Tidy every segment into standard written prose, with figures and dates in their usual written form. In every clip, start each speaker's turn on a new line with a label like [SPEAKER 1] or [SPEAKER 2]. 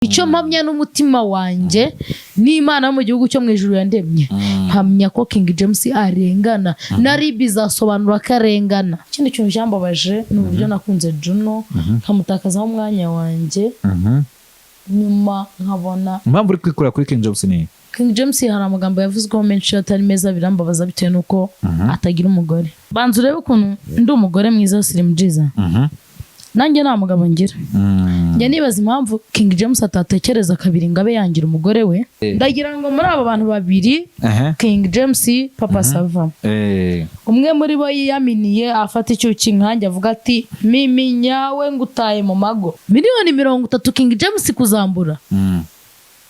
[SPEAKER 1] Icyo mpamya n'umutima wanjye n'Imana yo mu gihugu cyo mu ijuru yandemye, mpamya ko King James arengana, na RIB izasobanura ko arengana. Ikindi kintu cyambabaje ni uburyo nakunze Juno nkamutakazaho umwanya wanjye, nyuma nkabona
[SPEAKER 2] Impamvu uri kwikura kuri King James ni
[SPEAKER 1] King James hari amagambo yavuzweho menshi atari meza, birambabaza bitewe n'uko atagira umugore. Banza urebe ukuntu ndi umugore mwiza, Slim Jiza, nanjye nta mugabo ngira. Njya nibaza impamvu King James atatekereza kabiri ngo abe yangira umugore we. Ndagira ngo muri abo bantu babiri, King James, Papa Sava, umwe muri bo yiyaminiye afata icyuki nkanjye, avuga ati: "Mimi nyawe ngutaye mu mago." Miliyoni 30 King James kuzambura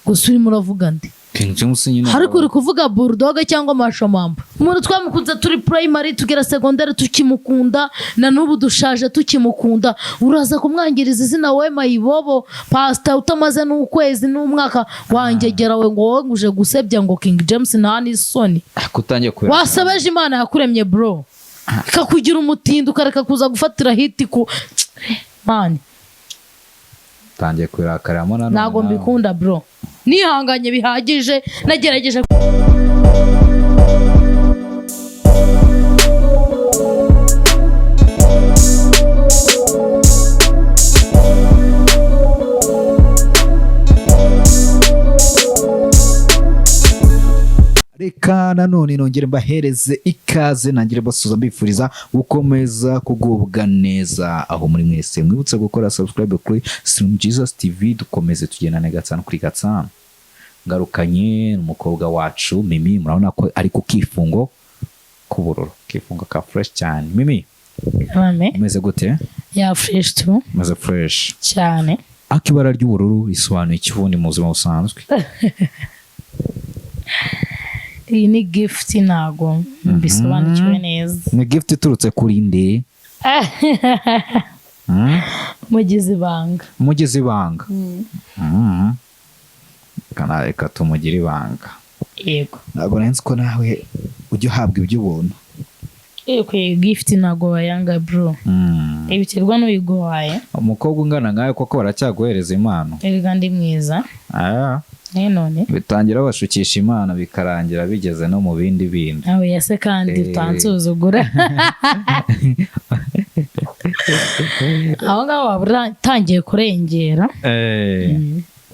[SPEAKER 1] gusa, urimo uravuga ndi
[SPEAKER 2] King James nyine.
[SPEAKER 1] Ariko uri kuvuga Bulldog cyangwa Mashamamba. Umuntu twamukunze turi primary, tugera segonderi tukimukunda, na n'ubu dushaje tukimukunda. Uraza kumwangiriza izina wowe mayibobo pasita utamaze n'ukwezi n'umwaka wangegera we, ngo wowe uje gusebya ngo King James, nta n'isoni?
[SPEAKER 2] Kutangiye kubera
[SPEAKER 1] Wasebeje Imana yakuremye bro, ikakugira umutindi, ukareka kuza gufatira hit ku man.
[SPEAKER 2] Utangiye kubirakariramo nanone.
[SPEAKER 1] Ntabwo
[SPEAKER 2] nawe.
[SPEAKER 1] mbikunda bro, nihanganye bihagije, nagerageje.
[SPEAKER 2] Reka nanone nongere mbahereze ikaze, nangire basuza, mbifuriza gukomeza kugubwa neza aho muri mwese. Mwibutse gukora subscribe kuri Slim Jesus TV, dukomeze tugendane gatanu kuri gatanu. Ngarukanye n'umukobwa wacu Mimi, murabona ko ari ku kifungo k'ubururu, kifungo ka fresh cyane. Mimi!
[SPEAKER 1] Mame.
[SPEAKER 2] Umeze gute?
[SPEAKER 1] Yeah, fresh tu.
[SPEAKER 2] Umeze fresh?
[SPEAKER 1] Cyane.
[SPEAKER 2] Ariko ibara ry'ubururu risobanuye iki ubundi mu buzima busanzwe?
[SPEAKER 1] Iyi ni gift, ntago mbisobanukiwe neza.
[SPEAKER 2] Ni gift iturutse kuri nde?
[SPEAKER 1] Mugize ibanga.
[SPEAKER 2] Mugize ibanga. Kana reka tumugire ibanga.
[SPEAKER 1] Yego.
[SPEAKER 2] Ntabwo nari nzi ko nawe ujya uhabwa iby'ubuntu.
[SPEAKER 1] Yego, iyi gift ntago wayanga bro, biterwa n'uyiguhaye.
[SPEAKER 2] Umukobwa ungana nkawe koko baracyaguhereza impano?
[SPEAKER 1] Erega ndi mwiza.
[SPEAKER 2] Ah,
[SPEAKER 1] none.
[SPEAKER 2] Bitangira bashukisha Imana, bikarangira bigeze no mu bindi bindi.
[SPEAKER 1] Nawe yase kandi. Utansuzugura aho ngaho, waba uratangiye kurengera.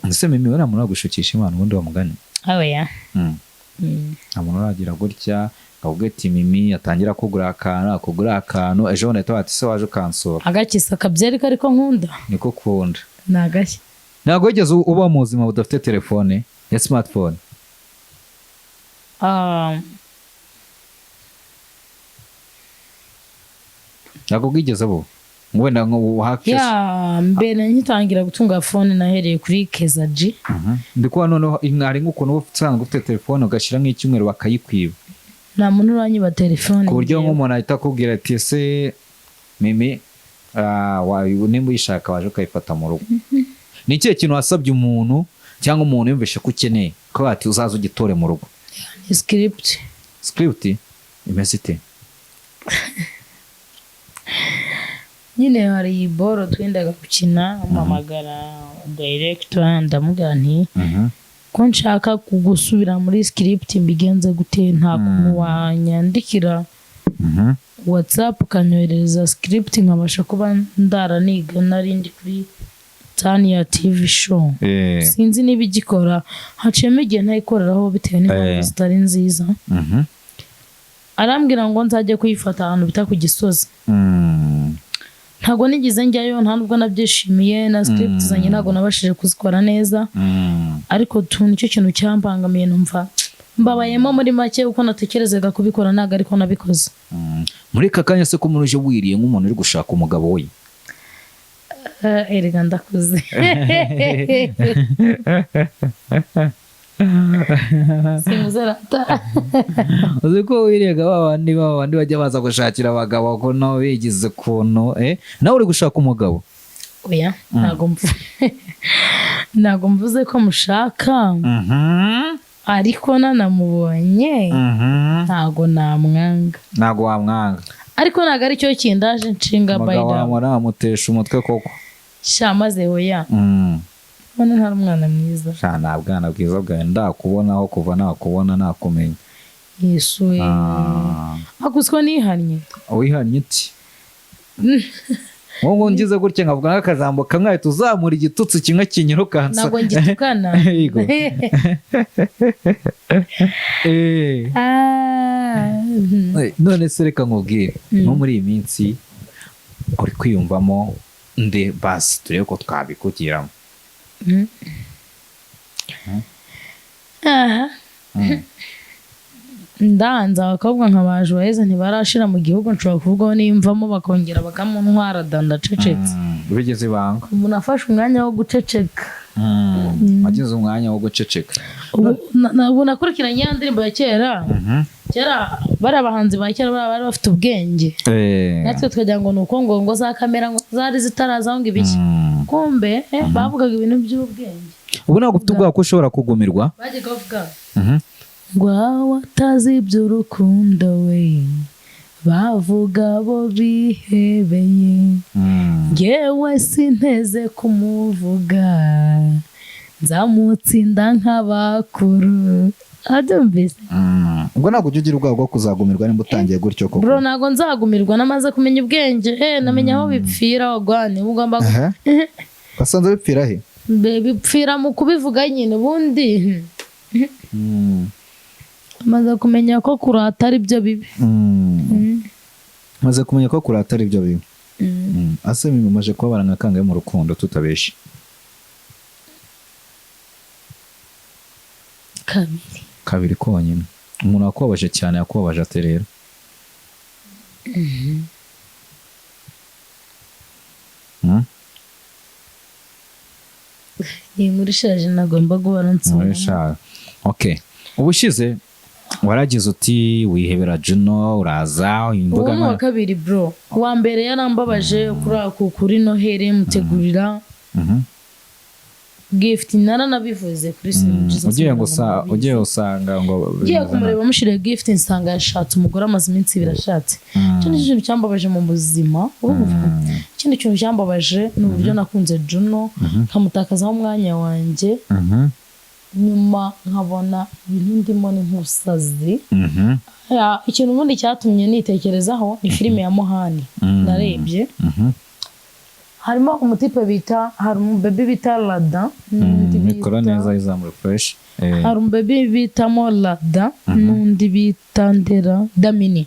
[SPEAKER 2] Ese Mimi, we nta muntu uragushukisha Imana ubundi wamugani?
[SPEAKER 1] Awe ya.
[SPEAKER 2] Nta muntu uragira gutya akavuga ati: "Mimi", atangira kugura akantu, akugura akantu, ejo bundi ahita bati: "Se waje ukansura?"
[SPEAKER 1] Agakisa akabyeri ariko nkunda.
[SPEAKER 2] Niko ukunda?
[SPEAKER 1] Ni agashya.
[SPEAKER 2] Ntabwo wigeze uba mu buzima budafite telefone ya smartphone?
[SPEAKER 1] Ah,
[SPEAKER 2] Ntabwo bwigeze buba wenda nko hafi?
[SPEAKER 1] Yeah, mbere ngitangira gutunga phone nahereye kuri Keza G.
[SPEAKER 2] Ndi kubona noneho hari nk'ukuntu uba usanzwe ufite telefone, ugashyira nk'icyumweru bakayikwiba.
[SPEAKER 1] Nta muntu uranyiba telefone.
[SPEAKER 2] Ku buryo
[SPEAKER 1] Njyewe.
[SPEAKER 2] nk'umuntu ahita akubwira ati: "Ese Mimi, nimba uyishaka waje ukayifata mu rugo." Ni ikihe kintu wasabye umuntu cyangwa umuntu yumvishe ko ukeneye ko ati: "Uzaze ugitore mu rugo"?
[SPEAKER 1] Ni script.
[SPEAKER 2] Script imeze ite?
[SPEAKER 1] Nyine hari iyi boro twendaga gukina, mpamagara director, ndamubwira nti: "Ko nshaka gusubira muri script, mbigenze gute? Nta kuntu wanyandikira WhatsApp ukanyoherereza script nkabasha kuba ndara niga?" Nari ndi kuri Tania TV Show. Sinzi niba igikora, haciyemo igihe ntayikoreraho bitewe n'impamvu zitari nziza. Arambwira ngo nzajye kuyifata ahantu bita ku Gisozi. Ntabwo nigeze njyayo, nta nubwo nabyishimiye, na script zanjye ntabwo nabashije kuzikora neza. Ariko tu nicyo kintu cyambangamiye, numva mbabayemo muri make, uko natekerezaga kubikora ntabwo ariko nabikoze.
[SPEAKER 2] Muri aka kanya se ko umuntu uje wiriye nk'umuntu uri gushaka umugabo we?
[SPEAKER 1] Erega ndakuze, simuze rata.
[SPEAKER 2] Uzi ko wirega ba bandi bajya baza gushakira abagabo, ko nabo bigize ukuntu, nawe uri gushaka umugabo?
[SPEAKER 1] Oya, ntabwo mvuze ko mushaka, ariko nanamubonye ntabwo namwanga.
[SPEAKER 2] Ntabwo wamwanga.
[SPEAKER 1] Ariko ntabwo aricyo kindaje nshinga.
[SPEAKER 2] Umugabo
[SPEAKER 1] By the
[SPEAKER 2] wawe namutesha umutwe koko?
[SPEAKER 1] Sha maze, oya. Ubona ntari umwana mwiza?
[SPEAKER 2] Sha, nta bwana bwiza bwawe ndakubonaho kuva nakubona nakumenya.
[SPEAKER 1] Yesu we!
[SPEAKER 2] Ah.
[SPEAKER 1] Ariko uziko nihannye?
[SPEAKER 2] Wihannye uti ngo ngize gutya nkavuga nk'akajambo kamwe, ahita uzamura igitutsi kimwe kinyirukansa.
[SPEAKER 1] Ntabwo ngitukana.
[SPEAKER 2] Yego.
[SPEAKER 1] Ah.
[SPEAKER 2] None se reka nkubwire, nko muri iyi minsi uri kwiyumvamo nde? Basi turebe ko twabikugiramo.
[SPEAKER 1] Aha. Ndanze abakobwa nka ba Joyeux ntibarashira mu gihugu. Nshobora kuvugaho niyumvamo bakongera bakamuntwara da, ndacecetse.
[SPEAKER 2] Bigize ibanga.
[SPEAKER 1] Umuntu afashe umwanya wo guceceka.
[SPEAKER 2] Wagize umwanya wo guceceka.
[SPEAKER 1] Ubu nakurikiranye ya ndirimbo ya kera. Kera bari abahanzi ba kera, bari bafite ubwenge, natwe tukagira ngo ni uko ngo za kamera ngo zari zitarazaho, ngo ibiki. Kumbe bavugaga ibintu by'ubwenge.
[SPEAKER 2] Ubu ntabwo ufite ubwoba ko ushobora kugumirwa?
[SPEAKER 1] Bajyaga bavuga ngo aho atazi iby'urukundo we, bavuga bo bihebeye. Ngewe sinteze kumuvuga, nzamutsinda nk'abakuru. Abyumvise?
[SPEAKER 2] Ubwo ntabwo ujya ugira ubwoba bwo kuzagumirwa nimba utangiye gutyo koko?
[SPEAKER 1] Bro, ntabwo nzagumirwa, namaze kumenya ubwenge, namenya aho bipfira wagwane ugomba
[SPEAKER 2] Aha. Wasanze bipfira he?
[SPEAKER 1] Bipfira mu kubivuga nyine ubundi. Maze kumenya ko kurata ari byo bibi.
[SPEAKER 2] Maze kumenya ko kurata ari byo bibi. Ase mimi, umaze kubabara nka kangahe mu rukundo tutabeshe?
[SPEAKER 1] Kabiri.
[SPEAKER 2] Kabiri konyine. Umuntu wakubabaje cyane yakubabaje ate rero?
[SPEAKER 1] Ni inkuru ishaje, nagomba guhora nsubiramo.
[SPEAKER 2] Sha. Okay, ubushize waragize uti wihebera Juno, uraza imbuga
[SPEAKER 1] Uwo ni uwa kabiri, bro. Uwa mbere yarambabaje kuri ako kuri Noheli mutegurira gift, naranabivuze kuri Slim Jesus.
[SPEAKER 2] Ugiye gusa ugiye usanga ngo
[SPEAKER 1] Ngiye kumureba mushyiriye gift, nsanga yashatse umugore, amaze iminsi 2 ashatse. Icyo ni cyo kintu cyambabaje mu buzima, urumva? Ikindi kintu cyambabaje ni uburyo nakunze Juno nkamutakazaho umwanya wanjye, nyuma nkabona ibintu ndimo ni nk'ubusazi. Ya, ikintu ubundi cyatumye nitekerezaho ni filime ya Muhani narebye. Harimo umutipe bita, hari umubebi bita Rada n'undi
[SPEAKER 2] Mikoro
[SPEAKER 1] bita
[SPEAKER 2] neza, izamura fresh.
[SPEAKER 1] Hari umubebi bitamo Rada n'undi bita Ndera Damini.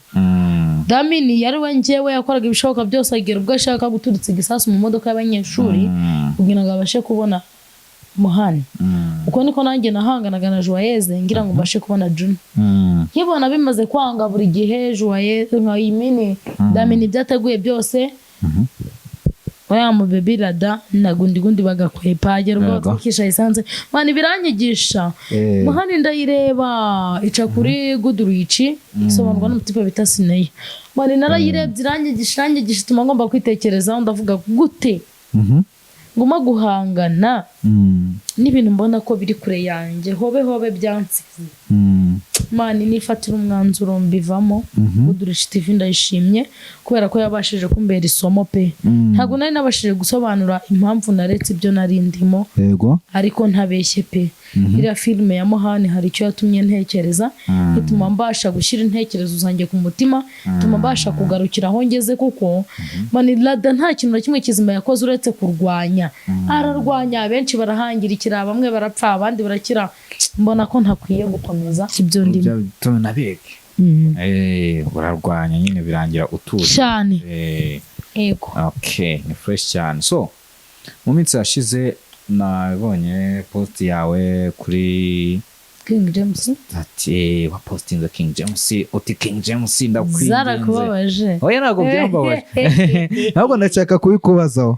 [SPEAKER 1] Damini yari we njyewe yakoraga ibishoboka byose, agera ubwo ashaka guturitsa igisasu mu modoka y'abanyeshuri kugira ngo abashe kubona Muhani. Uko niko nanjye nahanganaga na Joyeux ngira ngo mbashe kubona Juno. Nkibona bimaze kwanga buri gihe, Joyeux nka yimini Damini ibyo ateguye byose, wa mubebi Rada na gundi gundi bagakwepa, agera ubwo batwikisha esanse. Mani, biranyigisha. Muhani ndayireba, ica kuri Goodrich, isobanurwa n'umutipe bita Sineya. Mani, narayirebye iranyigisha, iranyigisha, ituma ngomba kwitekerezaho. Ndavuga gute nguma guhangana n'ibintu mbona ko biri kure yanjye, hobe hobe byansize. Mani, nifatira umwanzuro mbivamo. Goodrich TV ndayishimye kubera ko yabashije kumbera isomo pe. Ntabwo nari nabashije gusobanura impamvu naretse ibyo nari ndimo, ariko ntabeshye pe, iriya filime ya Muhani hari icyo yatumye ntekereza, ituma mbasha gushyira intekerezo zanjye ku mutima, ituma mbasha kugarukira aho ngeze, kuko Mani, Rada nta kintu na kimwe kizima yakoze uretse kurwanya. Ararwanya, benshi barahangirikira, bamwe barapfa, abandi barakira. Mbona ko ntakwiye gukomeza ibyo ndimo.
[SPEAKER 2] Nabireke. Urarwanya nyine birangira utuje.
[SPEAKER 1] Cyane. Yego.
[SPEAKER 2] Okay, ni fresh cyane. So mu minsi yashize nabonye post yawe kuri
[SPEAKER 1] King James.
[SPEAKER 2] Ati wapostinze King James, uti "King James, ndakwinginze."
[SPEAKER 1] Zarakubabaje?
[SPEAKER 2] Oya, ntabwo byambabaje, ahubwo ndashaka kubikubazaho.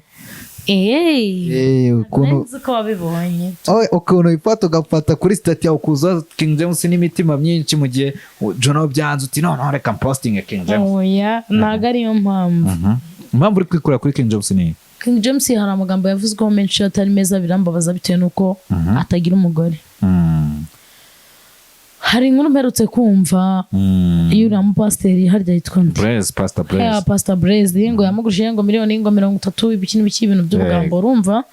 [SPEAKER 2] Ukuntu
[SPEAKER 1] Nzi ko wabibonye.
[SPEAKER 2] Oye, ukuntu wifata ugafata kuri status yawe ukuza King James n'imitima myinshi, mu gihe Juno byanze, uti "Noneho reka mpostinge King James."
[SPEAKER 1] Oya, ntabwo ariyo mpamvu.
[SPEAKER 2] Impamvu uri kwikura kuri King James ni?
[SPEAKER 1] King James hari amagambo yavuzweho menshi atari meza, birambabaza bitewe n'uko atagira umugore. Hari inkuru mperutse kumva y'uriya mupasiteri, harya yitwa nde?
[SPEAKER 2] Blaise, Pastor
[SPEAKER 1] Ya
[SPEAKER 2] Blaise.
[SPEAKER 1] Pastor Blaise, ngo yamugurishije ngo miliyoni ngo 30, ibiki n'ibiki, ibintu by'ubugambo, urumva,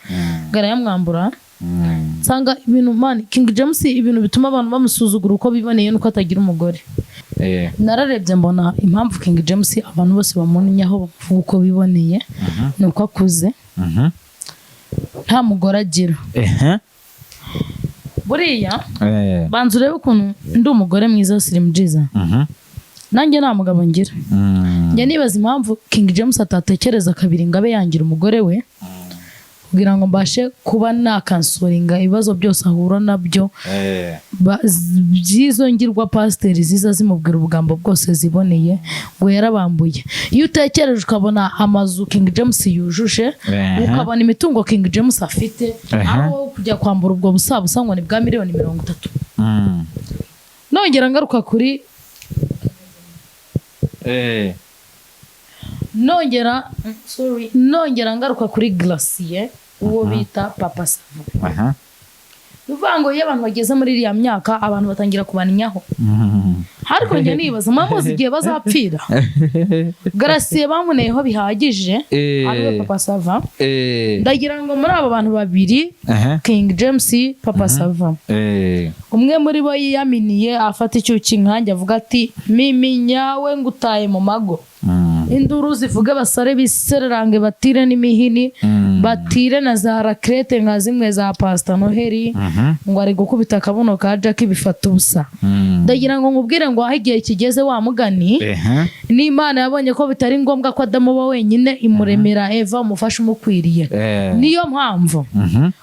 [SPEAKER 1] ngo arayamwambura. Nsanga ibintu, man, King James, ibintu bituma abantu bamusuzugura uko biboneye nuko atagira umugore. Nararebye mbona impamvu King James abantu bose bamunyaho, bamuvuga uko biboneye, ni uko akuze, nta mugore agira. Buriya banza urebe ukuntu ndi umugore mwiza, Slim Jesus. Nanjye nta mugabo ngira. Njya nibaza impamvu King James atatekereza kabiri ngo abe yangira umugore we, kugira ngo mbashe kuba nakansoringa ibibazo byose ahura nabyo by'izo ngirwa pasiteri ziza zimubwira ubugambo bwose ziboneye ngo yarabambuye. Iyo utekereje ukabona amazu King James yujuje, ukabona imitungo King James afite, aho kujya kwambura ubwo busabusa ngo ni bwa miliyoni 30. Nongera ngaruka kuri nongera, sorry, nongera ngaruka kuri Glacier, uwo bita Papa Sava. Ni ukuvuga ngo iyo abantu bageze muri iriya myaka, abantu batangira kubaninyaho. Ariko njye nibaza, muzi igihe bazapfira? Glacier bamuneyeho bihagije, ariwe Papa Sava. Ndagira ngo muri abo bantu babiri, King James, Papa Sava, umwe muri bo yiyaminiye, afata icyuki nkanjye, avuga ati: "Mimi nyawe ngutaye mu mago." Induru zivuge, basare bisererange, batire n'imihini, batire na za rakerete nka zimwe za Pasita Noheli, ngo ari gukubita akabuno ka Jackie bifata ubusa. Ndagira ngo nkubwire ngo aho igihe kigeze, wa mugani n'Imana yabonye ko bitari ngombwa ko Adamu aba wenyine, imuremera Eva, umufasha umukwiriye. Niyo mpamvu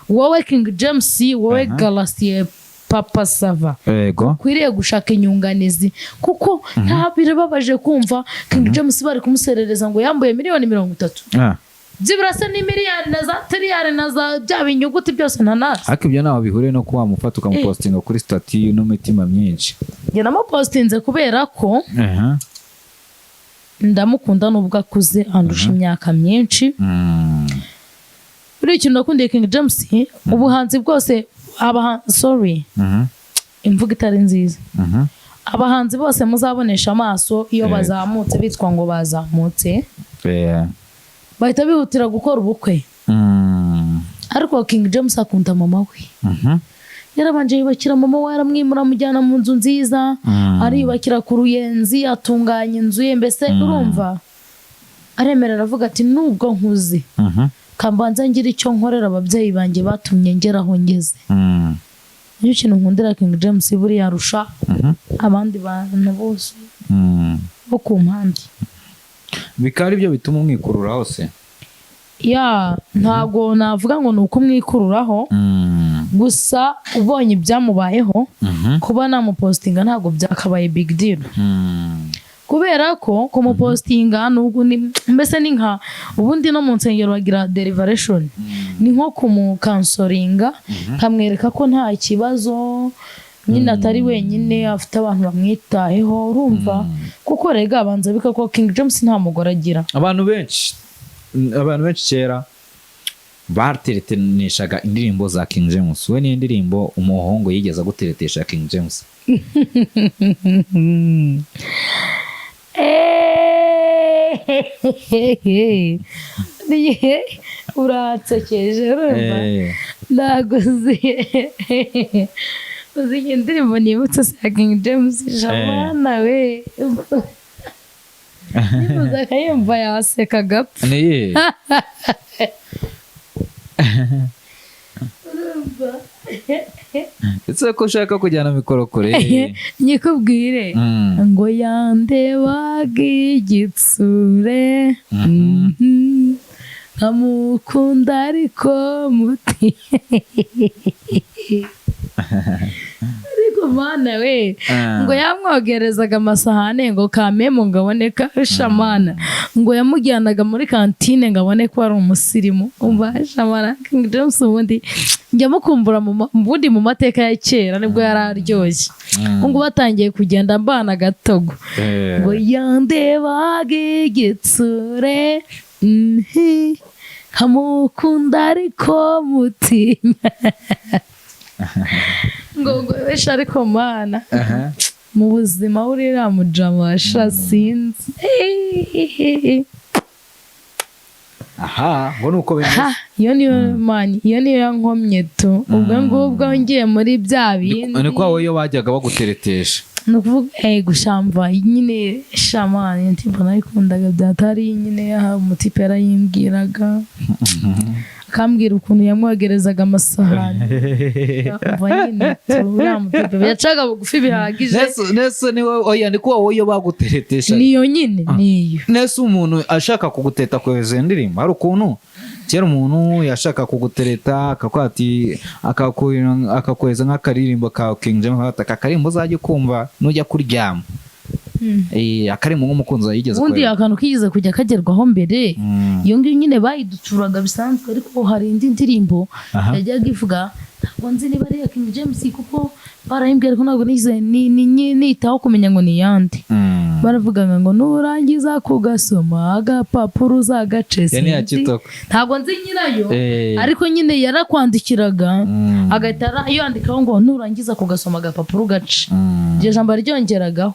[SPEAKER 1] wowe King James, wowe Galasiye Papa Sava, ukwiriye gushaka inyunganizi, kuko nta birababaje kumva King James bari kumuserereza ngo yambuye miliyoni 30. Byibura se ni miliyari na za tiriyari na za bya binyuguti byose ntanazi.
[SPEAKER 2] Ariko ibyo ntaho bihuriye no kuba wamufata ukamupostinga kuri status n'imitima myinshi.
[SPEAKER 1] Njye namupostinze kubera ko ndamukunda, nubwo akuze andusha imyaka myinshi. Buriya ikintu nakundiye King James, ubuhanzi bwose sorry, imvugo itari nziza, abahanzi bose muzabonesha amaso, iyo bazamutse bitwa ngo bazamutse, bahita bihutira gukora ubukwe. Ariko King James akunda mama we. Yarabanje yubakira mama we, aramwimura, amujyana mu nzu nziza, ariyubakira ku Ruyenzi, atunganya inzu ye. Mbese urumva, aremera, aravuga ati: "Nubwo nkuze, kambanza ngira icyo nkorera ababyeyi banjye batumye ngera aho ngeze." Nicyo kintu nkundira King James, buriya arusha abandi bantu bose bo ku mpande.
[SPEAKER 2] Bikaba ari byo bituma umwikurura hose.
[SPEAKER 1] Ya, ntago navuga ngo ni uko umwikururaho. Gusa ubonye ibyamubayeho, kuba namupostinga ntabwo byakabaye big deal, kubera ko kumupostinga nubwo mbese ni nka ubundi no mu nsengero bagira deliverance, ni nko kumukansoringa, nkamwereka ko nta kibazo nyine, atari wenyine, afite abantu bamwitayeho. Urumva, kuko rega abanza bika ko King James nta mugore agira.
[SPEAKER 2] Abantu benshi kera batereteneshaga indirimbo za King James. We niyo ndirimbo umuhungu yigeze aguteretesha King James?
[SPEAKER 1] Uransekeje, urumva? Ntabwo uzi iyi ndirimbo nibutse se ya King James? Shamana we, nifuza akayumva yaseka agapfa.
[SPEAKER 2] Ni iyihe?
[SPEAKER 1] Urumva?
[SPEAKER 2] Ese ko ushaka kujyana mikoro kure?
[SPEAKER 1] Nyikubwire. Ngo yandebaga igitsure, nkamukunda ariko muti, ariko mana we. Ngo yamwogerezaga amasahane ngo kamemu ngo abone ka shamana, ngo yamujyanaga muri kantine ngo abone ko ari umusirimu. Umva shamana, King James ubundi njya mukumbura ubundi mu mateka ya kera nibwo yari aryoshye. Ubu ngubu batangiye kugenda mbana agatogo. Ngo yandebaga igitsure, nkamukunda ariko mutinya, ngo wesha, ariko mana, mu buzima buriya mujama sha sinzi.
[SPEAKER 2] Aha ngo nuko bimeze.
[SPEAKER 1] Ha, iyo niyo man, iyo niyo yankomye tu. Ubwo ngubwo ngiye muri bya bindi.
[SPEAKER 2] Ni kwa wowe iyo bajyaga baguteretesha.
[SPEAKER 1] Ni ukuvuga gushamba nyine shamani indirimbo nayikundaga byatari nyine. Aha umutipe yarayimbwiraga, akambwira ukuntu yamwogerezaga amasahani. Umva nyine tu, uriya mutipe yacaga bugufi bihagije.
[SPEAKER 2] Nese ni wowe, oya, ni kwa wowe iyo baguteretesha.
[SPEAKER 1] Niyo nyine, niyo.
[SPEAKER 2] Nese umuntu ashaka kuguteta kohereza indirimbo, hari ukuntu kera umuntu yashaka kugutereta akakuha ati akakohereza nk'akaririmbo ka King James, akavuga ati, aka karimbo uzajya ukumva nujya kuryama. Akarimbo nk'umukunzi wawe yigeze
[SPEAKER 1] Ubundi
[SPEAKER 2] kohereza.
[SPEAKER 1] akantu kigeze kujya kagerwaho mbere, iyo ngiyo nyine bayiducuraga bisanzwe, ariko hari indi ndirimbo yajyaga ivuga, ntabwo nzi niba ari iya King James kuko barayimbwiye, ariko ntabwo nigeze nitaho kumenya ngo ni iyande. Baravugaga ngo nurangiza kugasoma agapapuro uzagace.
[SPEAKER 2] Ya ni iya
[SPEAKER 1] Sinzi.
[SPEAKER 2] Kitoko.
[SPEAKER 1] Ntabwo nzi nyirayo, ariko nyine yarakwandikiraga agahita yandikaho ngo nurangiza kugasoma agapapuro ugace. Iryo jambo ryongeragaho.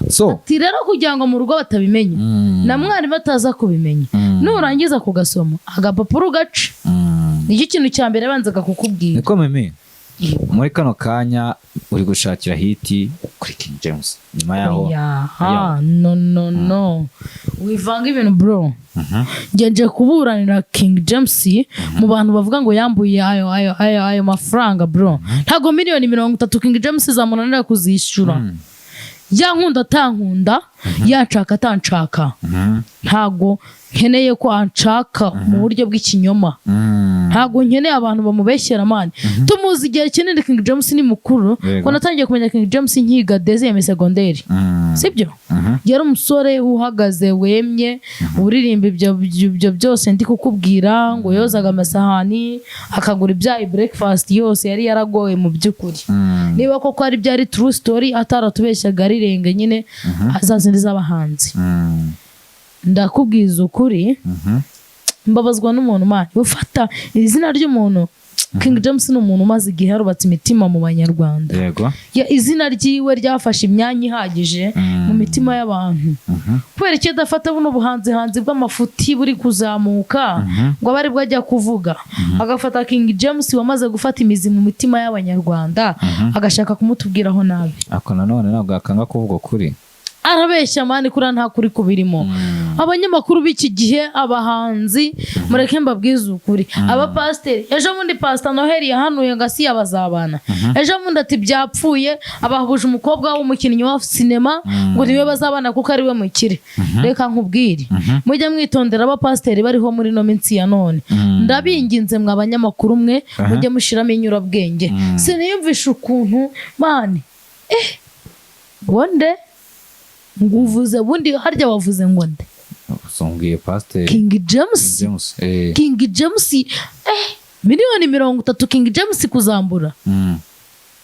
[SPEAKER 2] So
[SPEAKER 1] Ati rero kugira ngo mu rugo batabimenya na mwarimu ataza kubimenya, nurangiza kugasoma agapapuro ugace. Nicyo kintu cya mbere yabanzaga kukubwira.
[SPEAKER 2] Niko Mimi, muri kano kanya uri gushakira hit kuri King James nyuma yaho?
[SPEAKER 1] Oya, ha, no, no, no, wivanga ibintu bro. Ngenje kuburanira King James mu bantu bavuga ngo yambuye ayo mafaranga. Bro, ntabwo miliyoni 30 King James zamunanira kuzishyura. Yankunda atankunda, yanshaka atanshaka, ntabwo nkeneye ko anshaka mu buryo bw'ikinyoma. Ntabwo nkeneye abantu bamubeshyera man. Tumuzi igihe kinini, King James ni mukuru. Ko natangiye kumenya King James nkiga deuxième secondaire, sibyo? Yari umusore uhagaze wemye, uririmba ibyo byose ndi kukubwira ngo yozaga amasahani, akagura ibyayi, breakfast yose, yari yaragowe mu by'ukuri. Niba koko ari byari true story, ataratubeshyaga, arirenga nyine azazindi z'abahanzi. Ndakubwiza ukuri, mbabazwa n'umuntu man ufata izina ry'umuntu. King James ni umuntu umaze igihe yarubatse imitima mu Banyarwanda. Izina ryiwe ryafashe imyanya ihagije mu mitima y'abantu. Kubera icyo adafata buno buhanzihanzi bw'amafuti buri kuzamuka ngo abe aribwo ajya kuvuga, agafata King James wamaze gufata imizi mu mitima y'Abanyarwanda, agashaka kumutubwiraho nabi?
[SPEAKER 2] Ako nanone ntabwo yakanga kuvuga ukuri.
[SPEAKER 1] Arabeshya man, kuriya nta kuri kubirimo. Abanyamakuru b'iki gihe, abahanzi, mureke mbabwize ukuri. Abapasiteri, ejo bundi Pasita Noheli yahanuye ngo asiya bazabana, ejo bundi ati byapfuye, abahuje umukobwa w'umukinnyi wa sinema ngo niwe bazabana kuko ari we mukire. Reka nkubwire, mujye mwitondera abapasiteri bariho muri ino minsi ya none. Ndabinginze mwe abanyamakuru mwe, mujye mushyiramo inyurabwenge. Siniyumvisha ukuntu man ngo nde, ngo uvuze bundi harya wavuze ngo nde?
[SPEAKER 2] Umbwiye pasiteri.
[SPEAKER 1] King James.
[SPEAKER 2] James.
[SPEAKER 1] King James, miliyoni 30 King James kuzambura?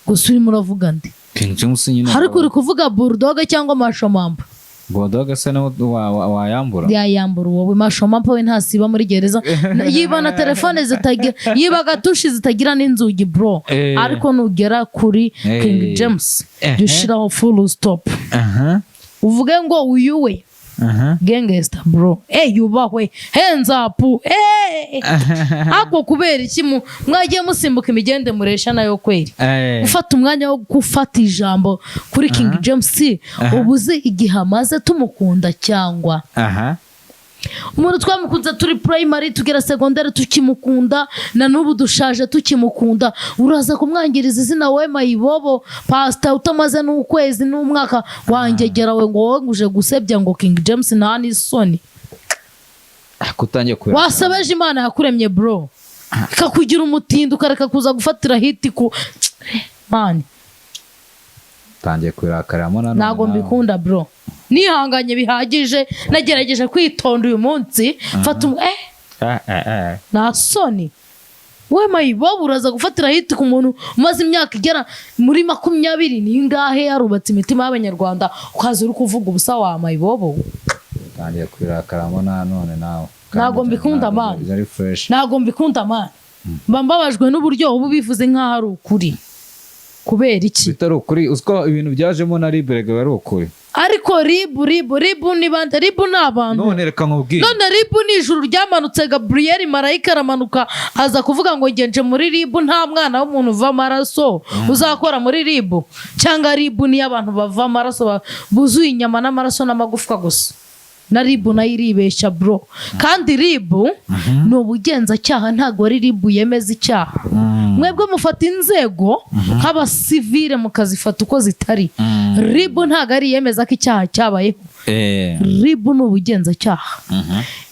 [SPEAKER 1] Gusa urimo uravuga nde?
[SPEAKER 2] King James nyine.
[SPEAKER 1] Ariko uri kuvuga Bulldog cyangwa Mashomamba?
[SPEAKER 2] Bulldog se niwe wayambura?
[SPEAKER 1] Yayambura wowe? Mashomamba we ntasiba muri gereza, yiba na telefone zitagira, yiba gatushi zitagira n'inzugi bro. Ariko nugera kuri King James, jya ushyiraho full stop, uvuge ngo uyu we gangster bro, yubahwe, hands up. Ako kubera iki mwagiye musimbuka imigende muresha nayo kweri? Gufata umwanya wo gufata ijambo kuri King James, ubuze igihe amaze tumukunda cyangwa umuntu twamukunze turi primary, tugera segonderi tukimukunda, na n'ubu dushaje tukimukunda. Uraza kumwangiriza izina wowe mayibobo pasita utamaze n'ukwezi n'umwaka wangegera we, ngo wowe nguje gusebya ngo King James, nta n'isoni?
[SPEAKER 2] Kutangiye kubera.
[SPEAKER 1] Wasebeje Imana yakuremye bro, ikakugira umutindi, ukareka kuza gufatira hit ku man.
[SPEAKER 2] Utangiye kubirakariramo nanone.
[SPEAKER 1] Ntabwo
[SPEAKER 2] nawe.
[SPEAKER 1] mbikunda bro. Nihanganye bihagije, nagerageje kwitonda uyu munsi, mfata nta soni we mayibobo, uraza gufatira hit ku muntu umaze imyaka igera muri 20 n'ingahe yarubatse imitima y'Abanyarwanda, ukaza uri kuvuga ubusa wa mayibobo.
[SPEAKER 2] Utangiye kubirakaramo nanone nawe.
[SPEAKER 1] Ntabwo
[SPEAKER 2] Kandi
[SPEAKER 1] mbikunda,
[SPEAKER 2] ntabwo
[SPEAKER 1] man.
[SPEAKER 2] ari fresh.
[SPEAKER 1] Ntabwo mbikunda man, mba mbabajwe n'uburyo uba ubivuze nk'aho ari ukuri. Kubera iki?
[SPEAKER 2] Bitari ukuri, uziko ibintu byajemo na riberega ari ukuri.
[SPEAKER 1] Ariko RIB, RIB, RIB ni bande? RIB ni abantu.
[SPEAKER 2] None reka nkubwire.
[SPEAKER 1] None RIB ni ijuru ryamanutse, Gaburiyeli marayika aramanuka aza kuvuga ngo ngenje muri RIB, nta mwana w'umuntu uva amaraso uzakora muri RIB? Cyangwa RIB niyo abantu bava amaraso, buzuye inyama n'amaraso n'amagufwa gusa? Na RIB nayo iribeshya, bro. Kandi RIB ni ubugenzacyaha, ntabwo ari RIB yemeza icyaha. Mwebwe mufata inzego nk'abasivile mukazifata uko zitari. RIB ntabwo ari iyemeza ko icyaha cyabayeho. RIB ni ubugenzacyaha,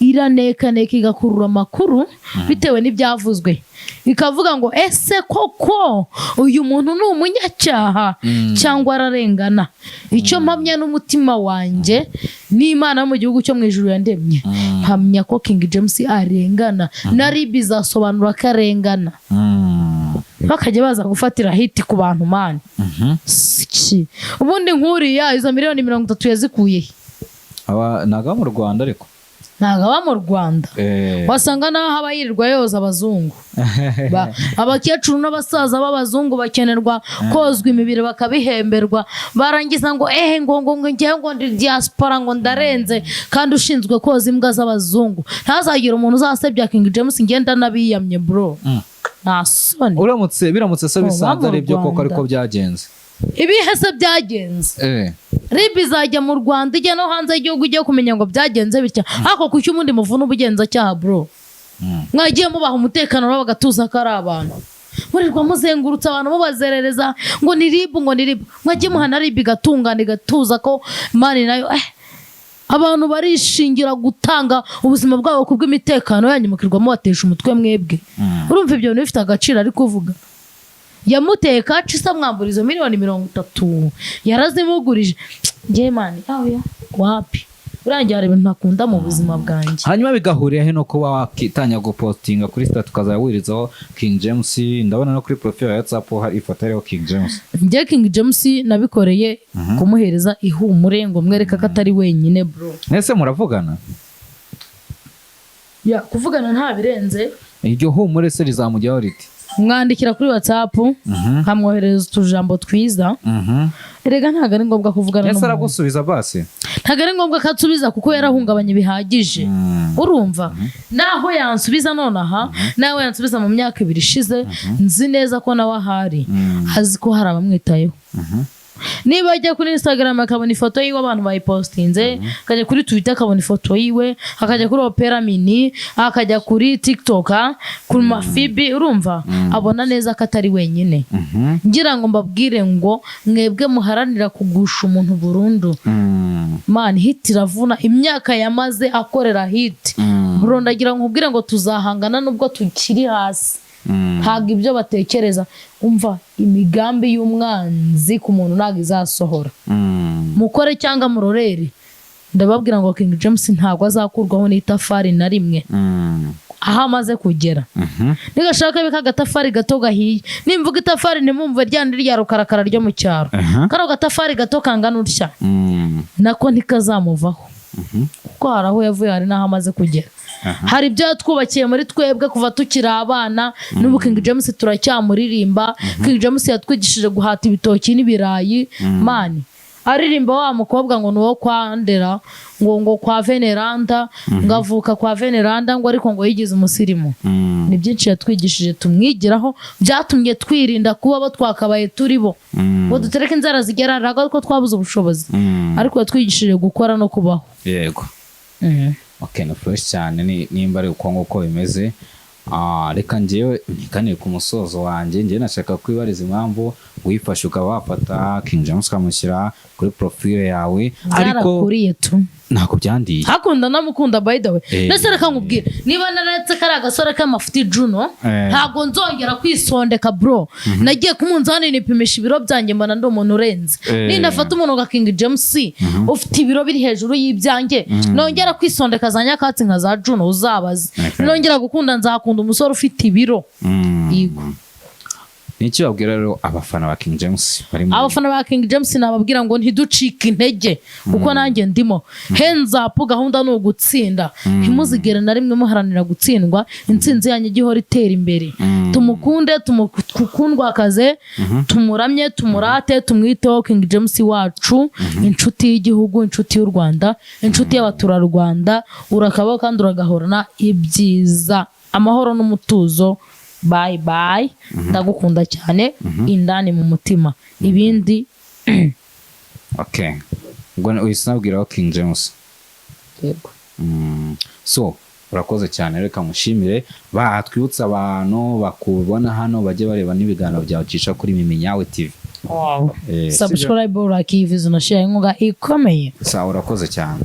[SPEAKER 1] iranekaneka, igakurura amakuru bitewe n'ibyavuzwe, ikavuga ngo ese koko uyu muntu ni umunyacyaha cyangwa ararengana? Icyo mpamya n'umutima wanjye n'Imana yo mu gihugu cyo mu ijuru yandemye, mpamya ko King James arengana, na RIB izasobanura ko arengana. Bakajya baza gufatira hit ku bantu, man. Siki ubundi nk'uriya izo miliyoni 30 yazikuye he?
[SPEAKER 2] Aba ntabwo aba mu Rwanda ariko.
[SPEAKER 1] Ntabwo aba mu Rwanda. Wasanga naho aba yirirwa yoza abazungu. Abakecuru n'abasaza b'abazungu bakenerwa kozwa imibiri bakabihemberwa, barangiza ngo ehe, ngo ngewe ngo ndi diaspora, ngo ndarenze, kandi ushinzwe koza imbwa z'abazungu. Ntazagire umuntu uzasebya King James, ngenda n'abiyamye, bro, nta soni.
[SPEAKER 2] Uramutse, biramutse se
[SPEAKER 1] Oh,
[SPEAKER 2] bisanze
[SPEAKER 1] ba mu
[SPEAKER 2] ari byo koko,
[SPEAKER 1] Rwanda.
[SPEAKER 2] ariko byagenze?
[SPEAKER 1] Ibihe se byagenze? RIB izajya mu Rwanda, ijya no hanze y'igihugu, ijye kumenya ngo byagenze bitya. Ariko kuki ubundi muvuna ubugenzacyaha, bro? Mwagiye mubaha umutekano nabo bagatuza ko ari abantu, murirwa muzengurutse abantu mubazerereza ngo ni RIB, ngo ni RIB. Mwagiye muha na RIB igatungana, igatuza ko man nayo abantu barishingira gutanga ubuzima bwabo ku bw'imitekano yanyu, mukirwa mubatesha umutwe mwebwe. Urumva ibyo bintu bifite agaciro? Ari kuvuga yamuteye kaci isa, mwambura izo miliyoni 30 yarazimugurije. Njye man, yawe wapi, urangiye hari ibintu ntakunda mu buzima bwanjye.
[SPEAKER 2] Hanyuma bigahurira he no kuba wakitanya gupostinga kuri status ukazajya wirizaho King James? Ndabona no kuri profile ya WhatsApp hari ifoto iriho King James.
[SPEAKER 1] Njye King James nabikoreye kumuhereza ihumure, ngo mwereke ko atari wenyine, bro.
[SPEAKER 2] Mwese muravugana?
[SPEAKER 1] Ya, kuvugana nta birenze.
[SPEAKER 2] Iryo humure se rizamujyaho riti?
[SPEAKER 1] Mwandikira kuri WhatsApp, nkamwoherereza utujambo twiza. Erega ntabwo ari ngombwa kuvugana
[SPEAKER 2] Ese
[SPEAKER 1] n'umuntu.
[SPEAKER 2] aragusubiza basi?
[SPEAKER 1] Ntabwo ari ngombwa ko ansubiza kuko yarahungabanye bihagije. Urumva, naho yansubiza nonaha, naho yansubiza mu myaka 2 ishize, nzi neza ko nawe ahari azi ko hari abamwitayeho. Niba ajya kuri Instagram akabona ifoto yiwe abantu bayipostinze, akajya kuri Twitter akabona ifoto yiwe, akajya kuri Opera Mini, akajya kuri TikTok, kuri mafibi, urumva abona neza ko atari wenyine. Ngira ngo mbabwire ngo mwebwe muharanira kugusha umuntu burundu, man, hit iravuna. Imyaka yamaze akorera hit, bro, ndagira ngo nkubwire ngo tuzahangana nubwo tukiri hasi. Ntabwo ibyo batekereza, umva, imigambi y'umwanzi ku muntu ntabwo izasohora. Mukore cyangwa murorere, ndababwira ngo King James ntabwo azakurwaho n'itafari na rimwe aho amaze kugera. Nigashaka bika agatafari gato gahiye. Nimvuga itafari ntimumve rya rya rukarakara ryo mu cyaro. Kano gatafari gato kangana utya nako ntikazamuvaho, kuko hari aho yavuye, hari n'aho amaze kugera, hari ibyo yatwubakiye muri twebwe kuva tukiri abana. N'ubu King James turacyamuririmba. King James yatwigishije guhata ibitoki n'ibirayi, man. Aririmba wa mukobwa ngo ni uwo kwa Ndera, ngo kwa Veneranda, ngo avuka kwa Veneranda, ngo ariko ngo yigize umusirimu. Ni byinshi yatwigishije tumwigiraho, byatumye twirinda kuba abo twakabaye turi bo, ngo dutereke inzara zigera, ntabwo ariko twabuze ubushobozi, ariko yatwigishije gukora no kubaho.
[SPEAKER 2] Yego, okay, ni fresh cyane. Nimba ari uko nguko bimeze, reka njyewe ntikanire ku musozo wanjye. Njyewe nashaka kwibariza impamvu wifashe ukaba wafata King James ukamushyira kuri profile yawe, ariko
[SPEAKER 1] Byarakuriye tu.
[SPEAKER 2] Ntabwo byandiye.
[SPEAKER 1] Hakunda namukunda, by the way. Ndetse reka nkubwire, niba naretse kariya gasore k'amafuti Juno, ntabwo nzongera kwisondeka, bro. Nagiye ku munzani nipimisha ibiro byanjye, mbona ndi umuntu urenze. Ninafata umuntu nka King James ufite ibiro biri hejuru y'ibyanjye, nongera kwisondeka za nyakatsi nka za Juno, uzabaze. Nongera gukunda, nzakunda umusore ufite ibiro. Yego.
[SPEAKER 2] Ni iki wabwira rero abafana ba King James bari muri
[SPEAKER 1] Abafana ba King James nababwira ngo ntiducike intege, kuko nanjye ndimo. Hands up, gahunda ni ugutsinda. Ntimuzigere na rimwe muharanira gutsindwa, intsinzi yanyu ijye ihora itera imbere. Tumukunde, tumukundwakaze, tumuramye, tumurate, tumwiteho. King James wacu, inshuti y'igihugu, inshuti y'u Rwanda, inshuti y'abaturarwanda, urakabaho kandi uragahorana ibyiza, amahoro n'umutuzo. Bye bye, ndagukunda cyane indani mu mutima, ibindi.
[SPEAKER 2] Okay, ubwo uhise unabwiraho King James.
[SPEAKER 1] Yego.
[SPEAKER 2] So urakoze cyane, reka mushimire. Batwibutsa abantu bakubona hano bajye bareba n'ibiganiro byawe ucisha kuri Mimi Nyawe TV.
[SPEAKER 1] Wow.
[SPEAKER 2] Sibyo?
[SPEAKER 1] Subscribe, like iyi video na share, inkunga ikomeye.
[SPEAKER 2] Sawa, urakoze cyane.